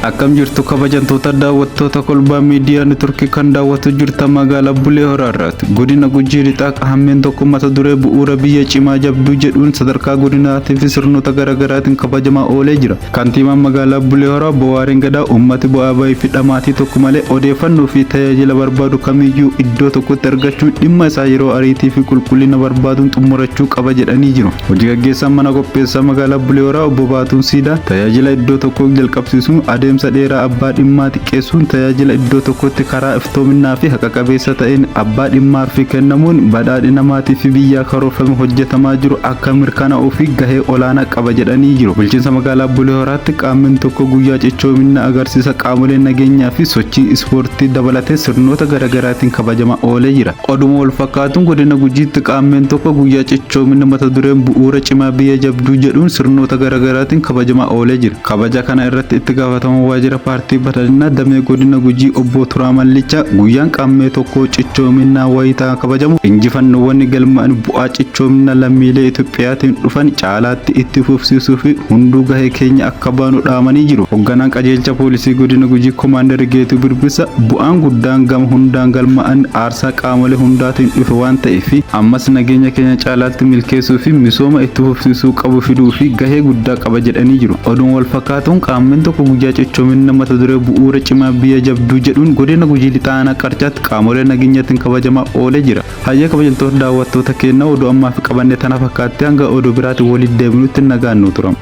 Akkam jirtu kabajamtoota daawwattoota Kolbaa Miidiyaa Neetworkii kan daawwatu jirta magaalaa Bulee Horaarraati. Godina Gujii Lixaa Qaammeen tokko mata duree bu'uura biyya cimaa jabduu jedhuun sadarkaa godinaatii fi sirnoota garaagaraatiin kabajamaa oolee jira. Kantiibaan magaalaa Bulee Horaa Obbo Waareen Gadaa uummati bu'aa bahii fi dhamaatii tokko malee odeeffannoo fi tajaajila barbaadu kamiyyuu iddoo tokkotti argachuun dhimma isaa yeroo ariitii fi qulqullina barbaaduun xumurachuu qaba jedhanii jiru. Hojii gaggeessaan mana qopheessaa magaalaa Bulee Horaa Obbo Baatuun Siidaa tajaajila iddoo tokkoo jalqabsiisuun adeemsa dheeraa abbaa dhimmaa xiqqeessuun tajaajila iddoo tokkotti karaa iftoominaa fi haqa qabeessa ta'een abbaa dhimmaa fi kennamuun badhaadhina maatii fi biyyaa karoorfame hojjetamaa jiru akka mirkanaa'uu fi gahee olaanaa qaba jedhanii jiru. Bulchiinsa magaalaa Bulee Horaatti qaamni tokko guyyaa cichoomina agarsiisa qaamolee nageenyaa fi sochii ispoortii dabalatee sirnoota garaagaraatiin kabajamaa oolee jira. Oduma wal fakkaatuun godina Gujiitti qaammeen tokko guyyaa cichoomina mata dureen bu'uura cimaa biyya jabduu jedhuun sirnoota garaagaraatiin kabajamaa oolee jira. Kabaja kana irratti itti gaafatamaa waajjira paartii badhaadhinaa damee godina Gujii obbo Turaa Mallichaa guyyaan qaammee tokko cichoominaa wayitaa kabajamu injifannoowwan galmaan bu'aa cichoomina lammiilee Itoophiyaatiin dhufan caalaatti itti fufsiisuu fi hunduu gahee keenya akka baanu dhaamanii jiru. Hoogganaan qajeelcha poolisii godina Gujii Komaander Geetuu Birbisa bu'aan guddaan gama hundaan galmaa'an aarsaa qaamolee hundaatiin dhufe waan ta'eef ammas nageenya keenya caalaatti milkeessuu fi misooma itti fufsiisuu qabu fiduu fi gahee guddaa qaba jedhanii jiru. Oduun wal fakkaatuun qaammeen tokko guyyaa cichoomina mata duree bu'uura cimaa biyya jabduu jedhuun godina Gujii Lixaa Aanaa Qarcaatti qaamolee nageenyaatiin kabajamaa oolee jira. Hayyee kabajamtoota daawwattoota keenya oduu ammaaf qabanne tana fakkaatti hanga oduu biraatiin walitti deebinutti nagaan nu tura.